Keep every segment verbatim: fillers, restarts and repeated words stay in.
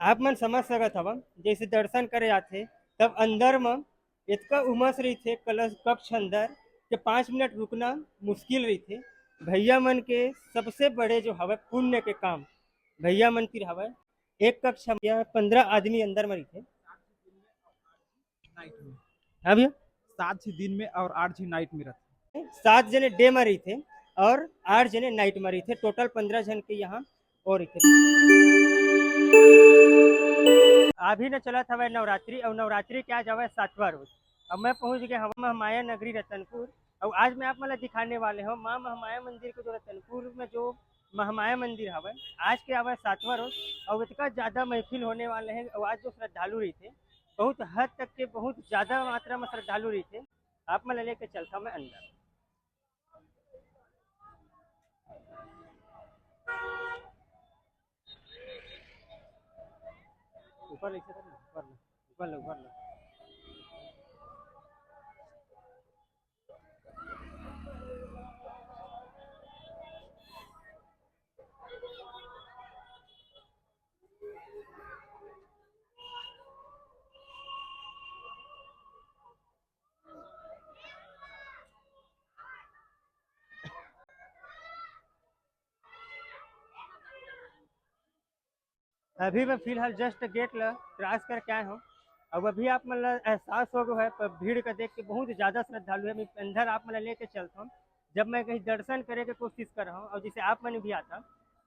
आप मन समझ सकत हव, जैसे दर्शन करे आथे, तब अंदर म इतका उमस रहिथे, कलश कक्ष अंदर, के पाँच मिनट रुकना मुश्किल रहिथे। भैया मन के सबसे बड़े जो हवय पुण्य के काम, भैया मन तीर हवय। एक कक्ष म यह पंद्रह आदमी अंदर म रहिथे। नाइट में। हाँ भैया। सात झी दिन में और आठ झी नाइट में रहिथे। सात जने डे में रहिथे और आठ जने नाइट में रहिथे, टोटल पंद्रह जन के यहाँ और रहिथे। अभी न चलत हवय नवरात्रि, और नवरात्रि के आज हवय सातवां रोज। अब मैं पहुँच गए हूँ महामाया नगरी रतनपुर, और आज मैं आप मन ला दिखाने वाले हूँ माँ महामाया मंदिर को, जो रतनपुर में जो महामाया मंदिर हवय, आज के हवय सातवां रोज, और इतना ज्यादा महफिल होने वाले हैं। और आज जो श्रद्धालु रहिथे, बहुत हद तक के बहुत ज्यादा मात्रा में श्रद्धालु रहिथे। आप मन ला लेके चलता मैं अंदर। ऊपर ले, ऊपर ले, ऊपर ले, ऊपर ले। अभी मैं फिलहाल जस्ट गेट ला क्रॉस करके आए हूँ। अब अभी आप मन ला एहसास हो गया है, पर भीड़ का देख के बहुत ज्यादा श्रद्धालु है। मैं अंदर आप मन ला लेके चलता हूँ। जब मैं कहीं दर्शन करे के कोशिश कर रहा हूँ और जैसे आप मन भी आता,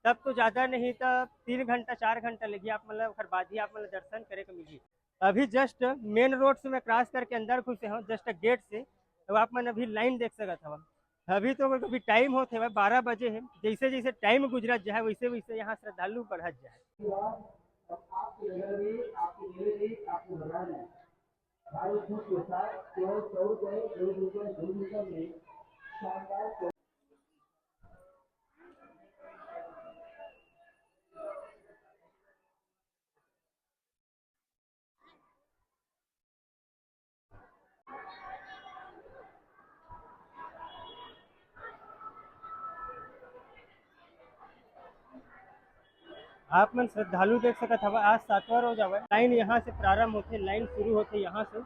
तब तो ज्यादा नहीं तो तीन घंटा चार घंटा लगी आप मन ला, ओकर बाद ही आप मन ला दर्शन करे के मिली। अभी जस्ट मेन रोड से मैं क्रॉस करके अंदर घुसे हूँ, जस्ट गेट से। तो आप मन अभी लाइन देख सकत हवा। अभी तो अभी टाइम होत हवय, बारह बजे है। जैसे जैसे टाइम गुजरत जाए, वैसे वैसे यहाँ श्रद्धालु बढ़त जाए। आप मन श्रद्धालु देख सकत हवा, आज सातवां रोज हवय। लाइन यहाँ से प्रारंभ होथे, लाइन शुरू होथे यहाँ से,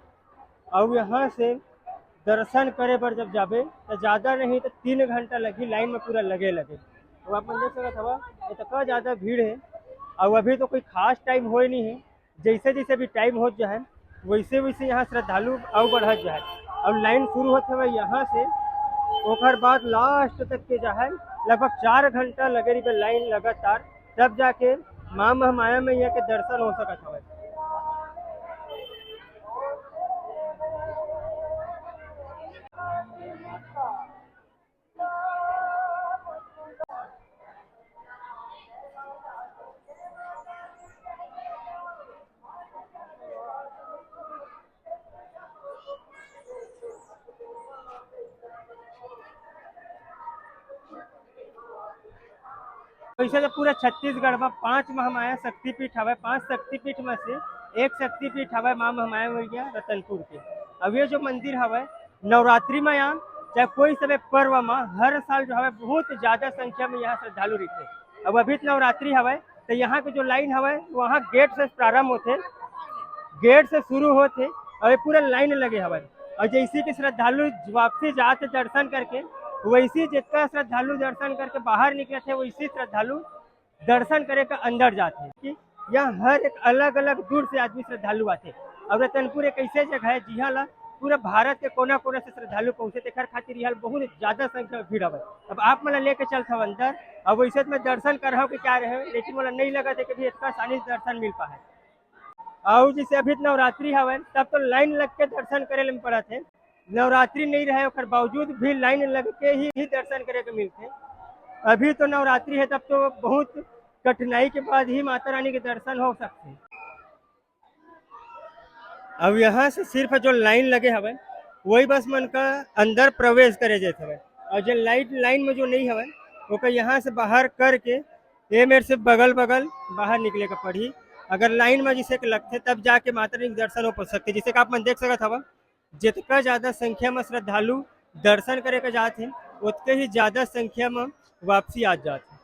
अउ यहाँ से दर्शन करे बर जब जाबे, त ज्यादा नहीं त तीन घंटा लगही लाइन में पूरा लगे लगे। अउ आप मन देख सकत हवा, इतना ज्यादा भीड़ है। अउ अभी तो कोई खास टाइम होए नहीं है, जैसे जैसे भी टाइम होत जाए, वैसे वैसे यहाँ श्रद्धालु अउ बढ़त जाए। अउ लाइन शुरू होत हवय यहाँ से, ओकर बाद लास्ट तक के जो है, लगभग चार घंटा लगे रहिबे लाइन लगातार, तब जाके माँ महामाया मैया के दर्शन हो सकत हवय। वैसे तो पूरा छत्तीसगढ़ में पांच महामाया शक्तिपीठ हवय। पांच शक्तिपीठ में से एक शक्तिपीठ हवय माँ महामाया मैया रतनपुर के। अब ये जो मंदिर हवय, नवरात्रि में या चाहे कोई समय पर्व में, हर साल जो हवय, बहुत ज्यादा संख्या में यहाँ श्रद्धालु रहिथे। अब अभी तो नवरात्रि हवय, तो यहाँ के जो लाइन हवय, वहाँ गेट से प्रारंभ होथे, गेट से शुरू होथे, और ये पूरा लाइन लगे हवय। और जैसे कि श्रद्धालु वापसी जात हे दर्शन करके, वैसे जितना श्रद्धालु दर्शन करके बाहर निकलत हे, वैसे श्रद्धालु दर्शन करे का अंदर जात हे। कि यहाँ हर एक अलग-अलग दूर से आदमी श्रद्धालु आथे। और रतनपुर एक ऐसे जगह है, जिहाँ ला पूरा भारत के कोना-कोना से श्रद्धालु पहुँचे, तेखर खातिर यहाँ बहुत ज्यादा संख्या में भीड़ हवय। अब आप मन ला लेके चलत हव अंदर, अब वैसे तो मैं दर्शन कर हव कि क्या रहे, लेकिन मोला नहीं लगत हे कि भी इतना आसानी से दर्शन मिल पाए। अउ जैसे अभी नवरात्रि हवय, तब तो लाइन लग के दर्शन करे ले पड़त हे। नवरात्रि नहीं रहे, ओकर बावजूद भी लाइन लग के ही, ही दर्शन करे के मिलथे। अभी तो नवरात्रि है, तब तो बहुत कठिनाई के बाद ही माता रानी के दर्शन हो सकथे। अब यहाँ से सिर्फ जो लाइन लगे हवय, वही बस मन का अंदर प्रवेश करे जात हवय, और जो लाइट लाइन में जो नहीं हवय, ओकर यहाँ से बाहर करके ये मेरे से बगल बगल बाहर निकले का पड़ही। अगर लाइन में जैसे कि लगथे, तब जाके माता रानी के दर्शन हो सकथे। जैसे कि आप मन देख सकत हवा, जितका ज्यादा संख्या में श्रद्धालु दर्शन करे के जात हे, उतके ही ज्यादा संख्या में वापसी आ जात हे।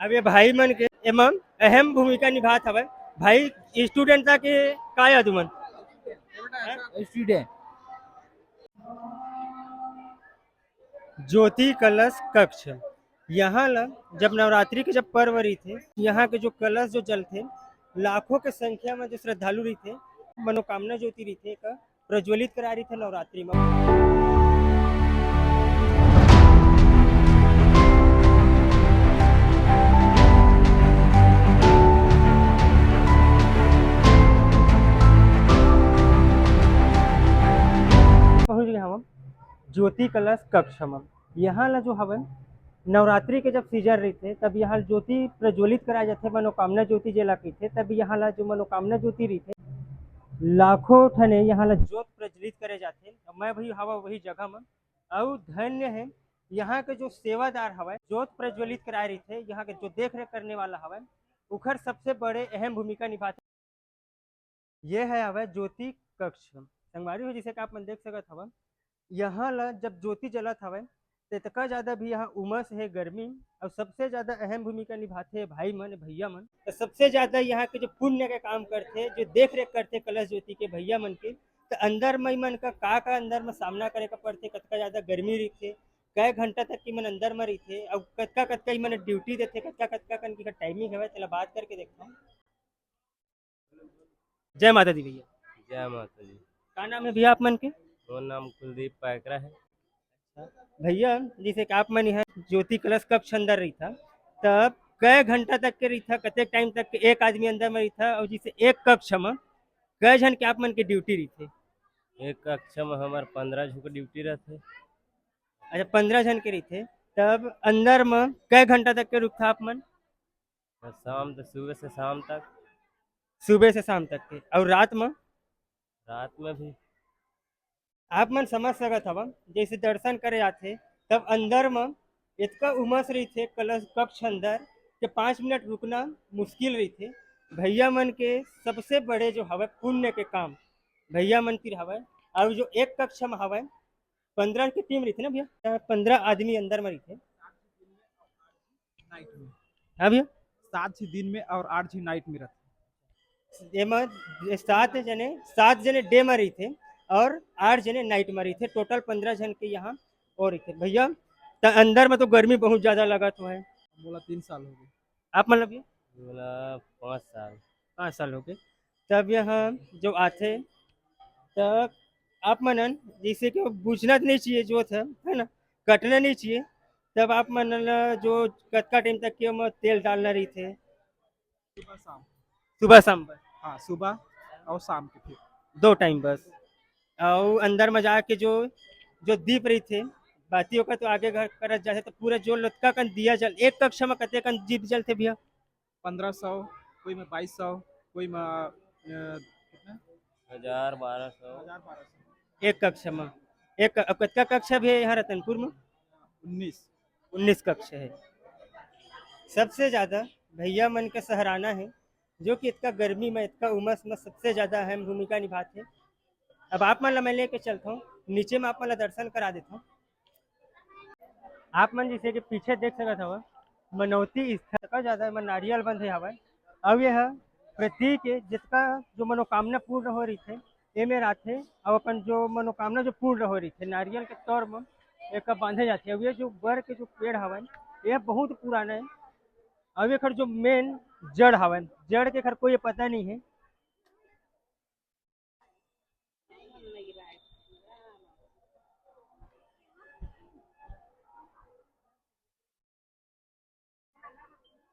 अब ये भाई मन के एमा अहम भूमिका निभात हवय। भाई, student ता के का याद उमन? Student। ज्योति कलश कक्ष, यहाँ ला जब नवरात्रि के जब पर्व रहिथे, यहाँ के जो कलश जो जलथे, लाखों के संख्या में जो श्रद्धालु रहिथे, मनोकामना ज्योति रहिथे, एका प्रज्वलित कराए रहिथे नवरात्रि में। पहुंच गए हम ज्योति कलश कक्ष में। यहाँ ला जो हवय, नवरात्रि के जब season रहिथे, तब यहाँ ज्योति प्रज्वलित कराए जाथे, मनोकामना ज्योति जेला कहिथे। तब यहाँ ला जो मनोकामना ज्योति रहिथे, लाखों ठने यहाँ ला ज्योत प्रज्वलित करे जाथे। मैं भी हवा वही जगह में, अउ धन्य है यहाँ के जो सेवादार हवय, ज्योत प्रज्वलित कराए रहिथे, यहाँ के जो देख रेख करने वाला हवय, उखर सबसे बड़े अहम भूमिका निभाथे। ये है हवय ज्योति कक्ष। संगवारी हो, जैसे कि आप मन देख सकत हव, यहाँ ला जब ज्योति जलत हवय, त इतका ज्यादा भी यहाँ उमस है, गर्मी, और सबसे ज्यादा अहम भूमिका निभाथे भाई मन, भैया मन। तो सबसे ज्यादा यहाँ के जो पुण्य के काम करथे, जो देख रेख करथे कलश ज्योति के भैया मन के, तो अंदर में मन का का का अंदर में सामना करे का पड़थे, कतका ज्यादा गर्मी रहिथे, कै घंटा तक की मन अंदर में रहिथे, और कतका कतका ही मन ड्यूटी देथे, कतका कतका कन की टाइमिंग हवय, तेला बात करके देखथन। जय माता दी भैया। जय माता दी। का नाम है भैया आप मन के? मोर नाम कुलदीप पायकरा है। भैया, जैसे कि आप मन यहाँ ज्योति कलश कक्ष अंदर रहिथा, तब कै घंटा तक के रहिथा, कतेक टाइम तक के एक आदमी अंदर में रहिथा, और जैसे एक कक्ष में कै झन के आप मन के ड्यूटी रहिथे? एक कक्ष में हमार पंद्रह झन के ड्यूटी रहथे। अच्छा, पंद्रह झन के रहिथे, तब अंदर में कै घंटा तक के रुकथा आप मन? शाम तक, सुबह से शाम तक। सुबह से शाम तक के। और रात में? रात में भी। आप मन समझ सकत हव, जैसे दर्शन करे आथे, तब अंदर में इतका उमस रहिथे कलश कक्ष अंदर, कि पाँच मिनट रुकना मुश्किल रहिथे। भैया मन के सबसे बड़े जो हवय पुण्य के काम भैया मन तीर हवय। और जो एक कक्ष में हवय, पंद्रह के टीम रहिथे ना भैया, पंद्रह आदमी अंदर में रहिथे। नाइट में। हाँ भैया। सात झी दिन में और आठ झी नाइट में रहथे। एमा सात जने, सात जने डे में रहिथे और आठ जने नाइट में रहिथे। टोटल पंद्रह जन के यहाँ और रहिथे। भैया, त अंदर में तो गर्मी बहुत ज्यादा लगत हुआ है। मोला तीन साल हो गए। आप मतलब ये? मोला पाँच साल। पाँच साल हो गए। तब यहाँ जो आथे, तब आप मनन जैसे कि वो बुझना तो नहीं चाहिए, जो था, है ना, कटना नहीं चाहिए। तब आप मनन ला जो कतका टाइम तक के ओमा तेल डालना रहिथे? सुबह शाम। सुबह शाम बस? हाँ, सुबह और शाम के फिर। दो टाइम बस। और अंदर में जाके जो, जो दीप रहिथे, बाती ओकर तो आगे घर करत जाथे, तो पूरा जो लतका कन दिया जल, एक कक्षा में कते कन दीप जलथे भैया? पंद्रह सौ, कोई में बाईस सौ, कोई में, अ, कितना? हजार, बारह सौ। हजार, बारह सौ। एक कक्षा में। एक, अब कतका कक्षा भी है यहाँ रतनपुर में? उन्नीस। उन्नीस कक्षा है। सबसे ज्यादा भैया मन के सराहना है, जो कि इतका गर्मी में, इतका उमस में सबसे ज्यादा अहम भूमिका निभाथे। अब आप मन ला मैं लेके चलता हूँ नीचे में, आप मन ला दर्शन करा देता हूँ। आप मन जैसे कि पीछे देख सकत हव, मनौती स्थल का ज्यादा एमा नारियल बंधे हवय। अब यह प्रतीक है, जितका जो मनोकामना पूर्ण हो रहिथे, एमे राथे, और अपन जो मनोकामना जो पूर्ण हो रहिथे, नारियल के तौर में एक बांधे जाथे। अब ये जो बर के जो पेड़ हवय, यह बहुत पुराना है। अब एकर जो मेन जड़ हवय, जड़ के एकर कोई पता नहीं है।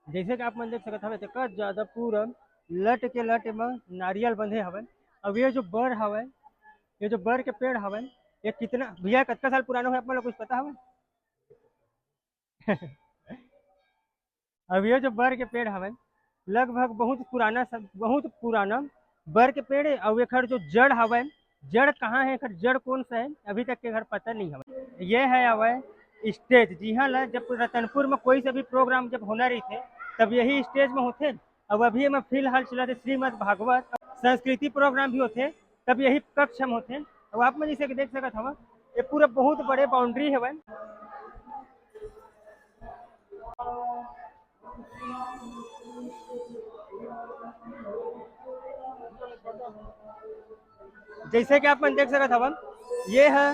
जैसे कि आप मन देख सकत हवे, तेकर ज्यादा पूरा लट के लट म नारियल बंधे हवय। अब ये जो बर हवय, ये जो बर के पेड़ हवय, ये कितना, भैया, कतका साल पुराना है, आप मन ला कुछ पता हवय? अब ये जो बर के पेड़ हवय, लगभग बहुत पुराना स-, बहुत पुराना बर के पेड़ है। और एकर जो जड़ हवय, जड़ कहाँ है, एकर जड़ कौन सा है, अभी तक के एकर पता नहीं हवय। ये है हवय स्टेज, जिहाँ ला जब रतनपुर में कोई सा भी प्रोग्राम जब होना रहिथे, तब यही स्टेज में होथे। अब अभी एमा फिलहाल चलत हे श्रीमद् भागवत संस्कृति प्रोग्राम भी होथे, तब यही कक्ष में होथे। अब आप मन जैसे कि देख सकत हव, ये पूरा बहुत बड़े बाउंड्री हवय। जैसे कि आप मन देख सकत हवन, ये ह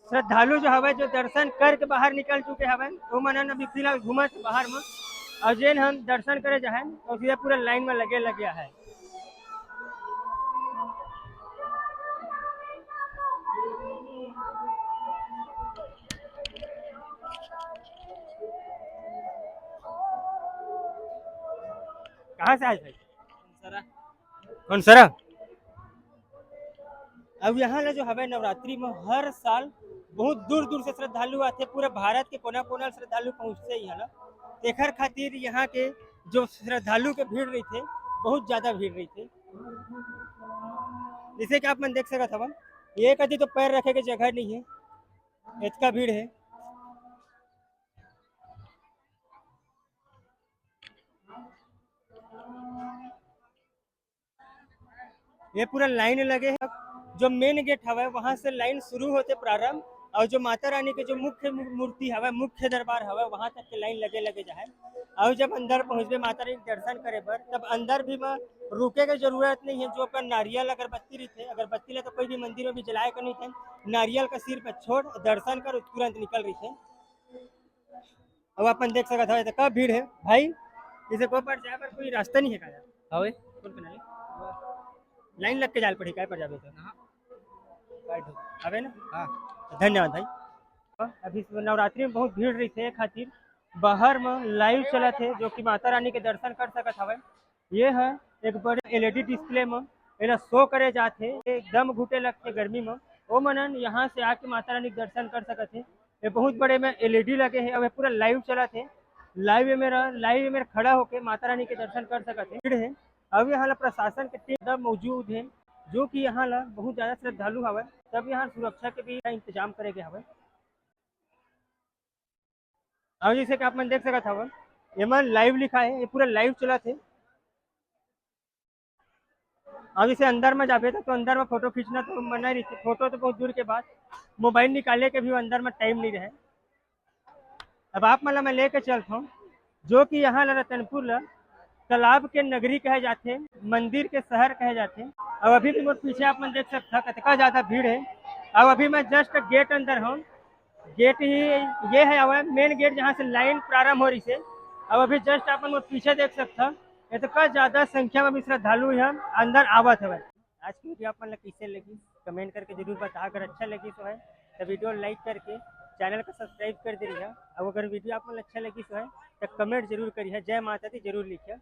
श्रद्धालु जो हवय, जो दर्शन करके बाहर निकल चुके हवय, ओमन ह अभी फिलहाल घूमत हे बाहर म, अउ जेन हम दर्शन करे जाहन, तो ये पूरा लाइन में लगे लगे है। कहाँ से आए भाई? कौन सरा? अब यहाँ ला जो हवय, नवरात्रि में हर साल बहुत दूर दूर से श्रद्धालु आथे, पूरे भारत के कोना कोना ले श्रद्धालु पहुँचथे यहाँ ला। तेखर खातिर यहाँ के जो श्रद्धालु के भीड़ रहिथे, बहुत ज्यादा भीड़ रहिथे। जैसे कि आप मन देख सकत हवन, एक अति तो पैर रखे के जगह नहीं है, इतना भीड़ है। ये पूरा लाइन लगे है। जो मेन गेट हवय, वहां से लाइन शुरू होथे प्रारंभ, और जो माता रानी के जो मुख्य मू-, मूर्ति हवय, मुख्य दरबार हवय, वहां तक के लाइन लगे लगे जाए। और जब अंदर पहुंचबे माता रानी के दर्शन करे बर, तब अंदर भी म-, रुके के जरूरत नहीं है। जो अपन नारियल अगरबत्ती रहिथे, अगरबत्ती ला तो कोई भी मंदिर में भी जलाए के नहीं थे, नारियल का सिर पर छोड़, दर्शन कर, तुरंत निकल रहिथे। अब अपन देख सकत हव, एतका भीड़ है भाई, इसे कोई पर जाए बर कोई रास्ता नहीं है का यार? हवे। कौन पे नहीं? लाइन लग के जाए पड़ी, काय पर जाबे तो? हाँ। काय ठो? हवे ना? हाँ। धन्यवाद भाई। अभी नवरात्रि में बहुत भीड़ रहिथे, खातिर बाहर में लाइव चलत हे, जो कि माता रानी के दर्शन कर सकत हवे। ये ह एक बड़े एलईडी डिस्प्ले म एला शो करे जाथे। एकदम घुटे लगथे गर्मी म, ओ मनन यहाँ से आके माता रानी के दर्शन कर सकत हे। ये बहुत बड़े में एलईडी लगे हे, अब ये पूरा लाइव चलत हे। लाइव में मेरा, लाइव में मेरा खड़ा होके माता रानी के दर्शन कर सकत हे। भीड़ हे, अब यहाँ ला प्रशासन के टीम एकदम मौजूद हे, जो कि यहाँ ला बहुत ज्यादा श्रद्धालु हवय, तब यहाँ सुरक्षा के भी इंतजाम करे गए हवय। अब जैसे कि आप मन देख सकत हवन, एमन लाइव लिखा है, ये पूरा लाइव चलत हे। अब इसे अंदर में जाबे तो, तो अंदर में फोटो खींचना तो मना रही, फोटो तो बहुत दूर के बात, मोबाइल निकाले के भी अंदर में टाइम नहीं रहे। अब आप मन ला मैं लेके चलत हूँ, जो कि यहाँ ला रतनपुर ला तालाब के नगरी कहे जाथे, मंदिर के शहर कहे जाथे। अब अभी भी मोर पीछे आप मन देख सकता कतका ज्यादा भीड़ है। अब अभी मैं जस्ट गेट अंदर हूँ, गेट ही ये है, अब मेन गेट जहाँ से लाइन प्रारंभ हो रही से। अब अभी जस्ट आप मन मोर पीछे देख सकता, इतका ज्यादा संख्या में भी श्रद्धालु यहाँ अंदर आवत हवय। आज की वीडियो आप मन ला कैसे लगी, कमेंट करके जरूर बता। अगर अच्छा लगी तो है तो वीडियो लाइक करके चैनल का सब्सक्राइब कर दे रही है। अब अगर वीडियो आप मन ला अच्छा लगी तो है तो कमेंट जरूर करिए, जय माता दी जरूर लिखिए।